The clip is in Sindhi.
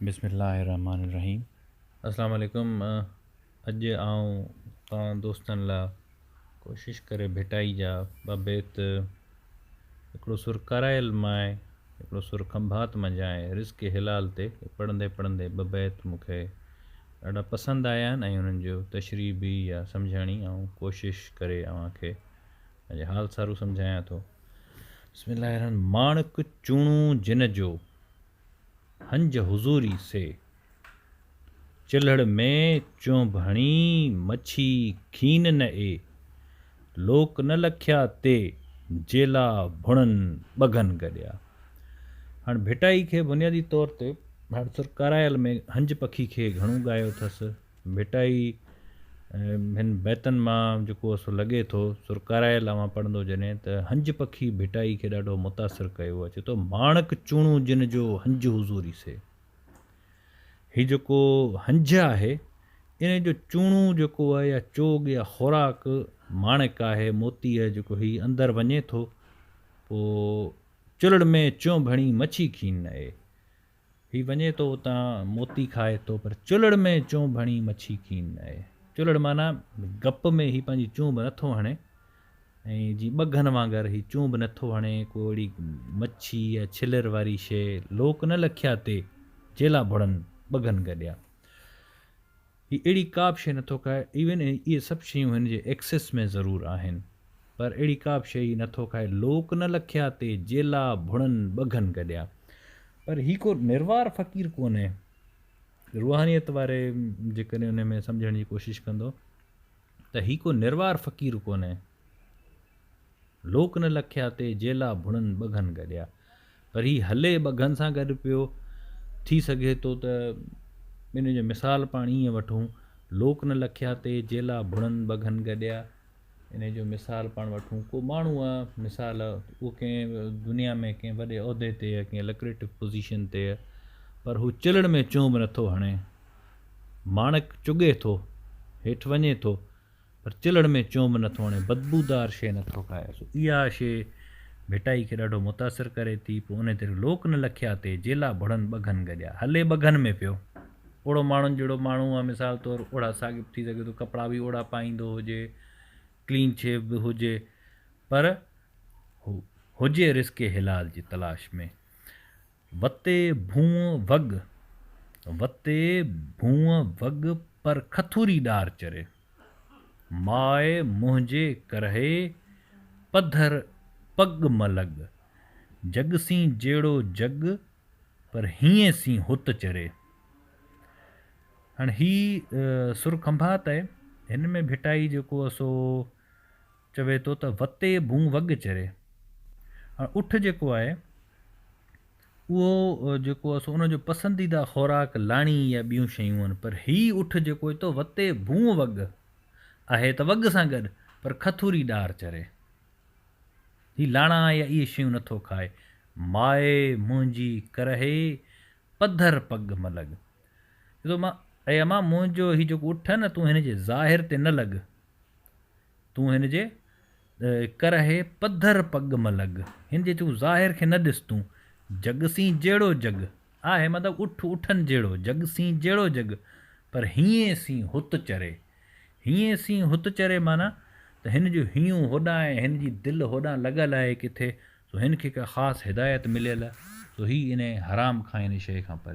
بسم الله الرحمٰن الرحيم. اسلام عليڪم اڄ آئون توهان دوستن لا ڪوشش ڪري ڀٽائي جا ٻه بيت هڪڙو سر ڪارايل مان آهي هڪڙو سر کنڀات منجهان آهي رزق حلال تي پڙهندي پڙهندي ٻه بيت مون کي ڏاڍا پسند آيا آهن ۽ انهن جو تشريح به يا سمجهاڻي آئون ڪوشش ڪري اوهان کي پنهنجي حال سارو سمجهايان ٿو بسم الله الرحمن ماڻڪ چوڻو جن جو هنج حضوري سي. چلهڙ ۾ چونڀ هڻي مڇي کين نه اي. لوڪ نه لکيا تي جيلا ڀڻن ٻگهن گڏيا. هاڻ ڀٽائي کي بنيادي طور تي هاڻ سر ڪارايل ۾ هنج پکي کي گهڻو ڳايو اٿس. ڀٽائي هن بيتن مان جيڪو سو لڳي ٿو سر ڪارايل اوهان پڙهندو جڏهن ته هنج پکي ڀٽائي کي ڏاڍو متاثر ڪيو اچي ٿو ماڻڪ چوڻو جن جو هنج حضوري سي هي جيڪو هنج آهي ان جو چوڻو جيڪو آهي يا چوڳ يا خوراڪ ماڻڪ آهي موتي آهي جيڪو هي اندر وڃي ٿو پوء چلڙ ۾ چونڀڻي مڇي کين نه اي هي وڃي ٿو اتان موتي کائي ٿو پر چلڙ ۾ چونڀ هڻي مڇي کين نه اي. چلڙ معنيٰ گپ ۾ هي پنهنجي چونڀ نٿو هڻي ۽ جي ٻگهن وانگر هي چونڀ نٿو هڻي ڪو اهڙي مڇي يا ڇلر واري شيء لوڪ نه لکيا تي جيلا ڀڙن ٻگهن گڏيا. هي اهڙي ڪا به شيء نٿو کائي، ايون اهي سڀ شيون هن جي ايڪسيس ۾ ضرور آهن، پر اهڙي ڪا به شيء هي نٿو کائي، لوڪ نه لکيا تي جيلا ڀڻن ٻگهن گڏيا. پر هي ڪو نروار فقير ڪونهي. روحانيت واري جيڪڏهن ان ۾ سمجهڻ جي ڪوشش ڪندو ته هي ڪو نروار فقير ڪونهي. لوڪ نه لکيا تي جيلا ڀڻن ٻگهن گڏيا. پر هي هلي ٻگهن سان گڏ پيو. ٿي سگهي ٿو ته ان جو مثال پاڻ ائين وٺون، لوڪ نه لکيا تي جيلا ڀڻن ٻگهن گڏيا. ان جو مثال پاڻ وٺون ڪو ماڻهو آ مثال اهو ڪنهن دنيا ۾ ڪنهن وڏي عهدي تي يا ڪنهن لڪريٽو پوزيشن تي آ پر هو چلڙ ۾ چونب نٿو هڻي. ماڻڪ چڳي ٿو، هيٺ وڃي ٿو. پر چلڙ ۾ چونب نٿو هڻي، بدبودار شيء نٿو کائي، سو اها شيء ڀٽائي کي ڏاڍو متاثر ڪري ٿي، پوء انهيء طرح لوڪ نه لکيا تي، جيلا ڀڙن ٻگهن گڏيا. هلي ٻگهن ۾ پيو. اوڙو ماڻهن جهڙو ماڻهو آ، مثال طور اوڙا ساڳي ٿي سگهي ٿو ڪپڙا به اوڙا پائيندو هجي، ڪلين شيو به هجي، پر هو هجي رزق حلال جي تلاش ۾. وتي ڀونء وڳ، وتي ڀونء وڳ پر کٿوري ڏار چري. ماء منهنجي ڪرهي، پڌر پڳ م لڳ. جڳ سين جهڙو جڳ، پر هينئين سين هت چري. هاڻ هي سر کنڀات آهي. هن ۾ ڀٽائي جيڪو سو چوي ٿو ته وتي ڀونء وڳ چري. هاڻ اٺ جيڪو آهي اهو جيڪو آهي سو ان جو پسنديده خوراڪ لاڻي يا ٻيون شيون آهن پر هي اٺ جيڪو ٿو وتي ڀونء وڳ آهي ته وڳ سان گڏ پر کٿوري ڏار چري. هي لاڻا يا اهي شيون نٿو کائي. ماء منهنجي ڪرهي پڌر پڳ م لڳ. چئي ٿو مان اي امان منهنجو هي جيڪو اٺ آهي نه تون هن جي ظاهر تي نه لڳ. تون هن جي ڪرهي پڌر پڳ م لڳ، هن جي تون ظاهر کي نه ڏس تون جڳ سين جهڙو جڳ آهي مطلب اٺ اٺن جهڙو جڳ سين جهڙو جڳ پر هينئين سين هت چري هينئين سين هت چري معنيٰ ته هن جو هينئون هوڏانهن ۽ هن جي دل هوڏانهن لڳل آهي ڪٿي سو هن کي ڪا خاص هدايت مليل سو هي انهي حرام کان انهي شيء کان پري.